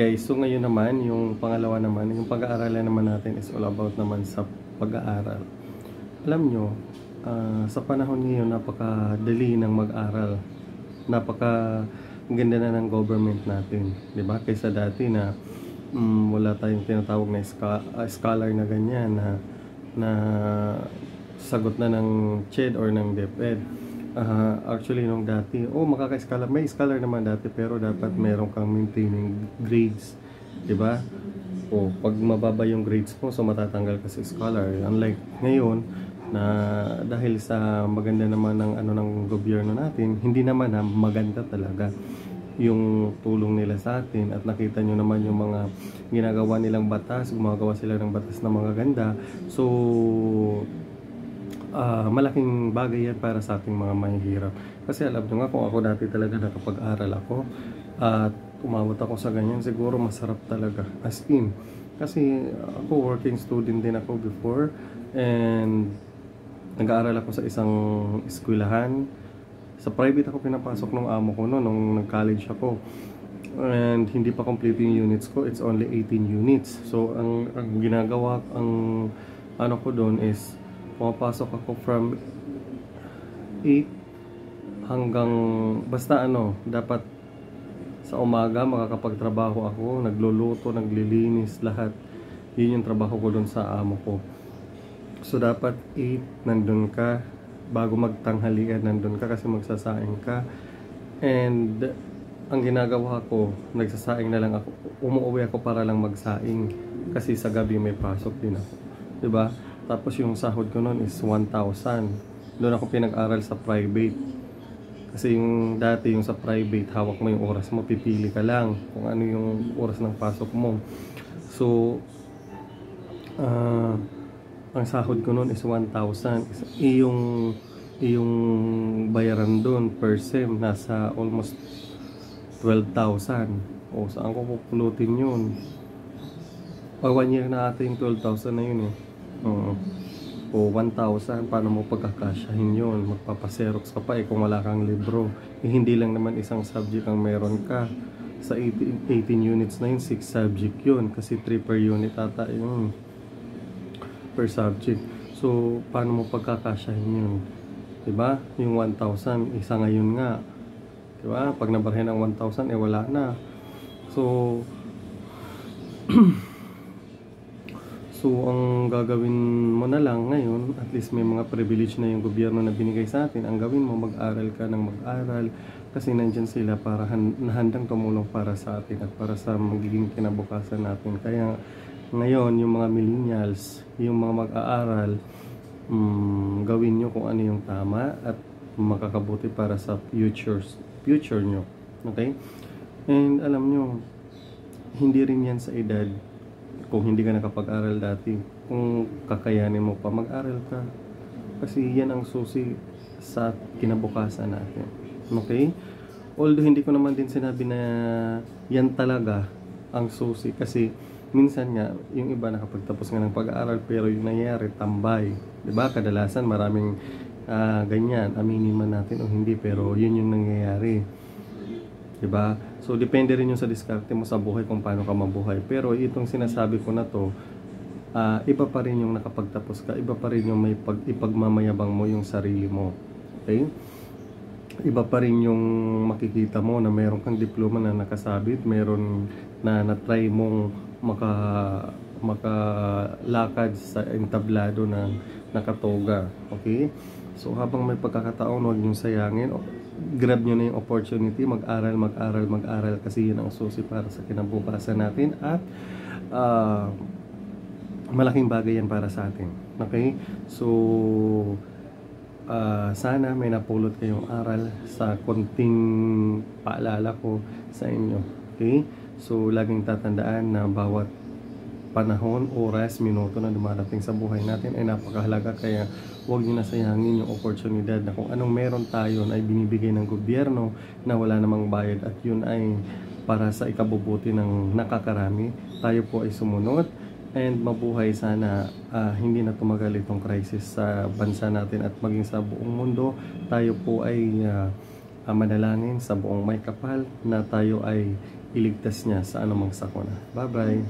Guys, so ngayon naman, yung pangalawa naman, yung pag-aaralan naman natin is all about naman sa pag-aaral. Alam nyo, sa panahon ngayon, napakadali ng mag-aral. Napaka-ganda na ng government natin. Diba? Kaysa dati na wala tayong tinatawag na scholar na ganyan, na sagot na ng CHED or ng DepEd. Actually nung dati, makaka-scholar, may scholar naman dati, pero dapat meron kang maintaining grades, 'di ba? Pag mababa yung grades mo, so matatanggal ka sa scholar. Unlike ngayon na dahil sa maganda naman ng gobyerno natin, hindi naman maganda talaga yung tulong nila sa atin, at nakita nyo naman yung mga ginagawa nilang batas, gumagawa sila ng batas na mga ganda. So malaking bagay yan para sa ating mga mahihirap. Kasi alam nyo nga, kung ako dati talaga nakapag-aral ako at umabot ako sa ganyan, siguro masarap talaga, as in. Kasi ako working student din ako before, and nag-aaral ako sa isang eskwelahan. Sa private ako pinapasok ng amo ko nung nag-college ako, and hindi pa complete yung units ko, it's only 18 units. So ang ginagawa, ano ko doon is pumapasok ako from 8 hanggang basta dapat sa umaga makakapagtrabaho ako, nagluluto, naglilinis, lahat. Yun yung trabaho ko doon sa amo ko. So dapat 8 nandun ka, bago magtanghalian nandun ka kasi magsasaing ka. And ang ginagawa ko, nagsasaing na lang ako, umuwi ako para lang magsaing kasi sa gabi may pasok din ako, 'di ba? Tapos yung sahod ko noon is 1,000. Doon ako pinag-aral sa private. Kasi yung dati, yung sa private, hawak mo yung oras mo, pipili ka lang kung ano yung oras ng pasok mo. So ang sahod ko noon is 1,000. Yung bayaran doon per sem nasa almost 12,000. Saan ko pupulutin yun? 1 year na ata yung 12,000 na yun eh. 1,000, paano mo pagkakasyahin yun? Magpapaserox ka pa kung wala kang libro. Hindi lang naman isang subject ang meron ka. Sa 18 units na yun, 6 subject yun. Kasi 3 per unit ata yun, per subject. So, paano mo pagkakasyahin yun? Diba? Yung 1,000, isa ngayon nga. Diba? Pag nabarhin ang 1,000, wala na. So, ang gagawin mo na lang ngayon, at least may mga privilege na yung gobyerno na binigay sa atin. Ang gawin mo, mag-aral ka ng mag-aral, kasi nandyan sila para handang tumulong para sa atin at para sa magiging kinabukasan natin. Kaya ngayon, yung mga millennials, yung mga mag-aaral, gawin nyo kung ano yung tama at makakabuti para sa future nyo. Okay? And alam nyo, hindi rin yan sa edad. Kung hindi ka nakapag-aral dati, kung kakayanin mo pa, mag-aral ka. Kasi yan ang susi sa kinabukasan natin. Okay? Although hindi ko naman din sinabi na yan talaga ang susi. Kasi minsan nga, yung iba nakapagtapos nga ng pag-aaral, pero yung nangyayari, tambay. Diba? Kadalasan maraming ganyan. Aminin man natin o hindi, pero yun yung nangyayari. Diba? So, depende rin yung sa diskarte mo sa buhay kung paano ka mabuhay. Pero itong sinasabi ko na to, iba pa rin yung nakapagtapos ka, iba pa rin yung may ipagmamayabang mo yung sarili mo. Okay? Iba pa rin yung makikita mo na meron kang diploma na nakasabit, meron na na-try mong makalakad sa entablado ng nakatoga. Okay? So, habang may pagkakataon, huwag niyong sayangin. Grab nyo na yung opportunity, mag-aral kasi yun ang susi para sa kinabukasan natin, at malaking bagay yan para sa atin. Okay? So sana may napulot kayong aral sa konting paalala ko sa inyo. Okay? So laging tatandaan na bawat panahon, oras, minuto na dumarating sa buhay natin ay napakahalaga. Kaya huwag nyo nasayangin yung oportunidad na kung anong meron tayo na ay binibigay ng gobyerno na wala namang bayad, at yun ay para sa ikabubuti ng nakakarami. Tayo po ay sumunod and mabuhay. Sana hindi na tumagal itong crisis sa bansa natin at maging sa buong mundo. Tayo po ay manalangin sa buong may kapal na tayo ay iligtas niya sa anumang sakuna. Bye-bye.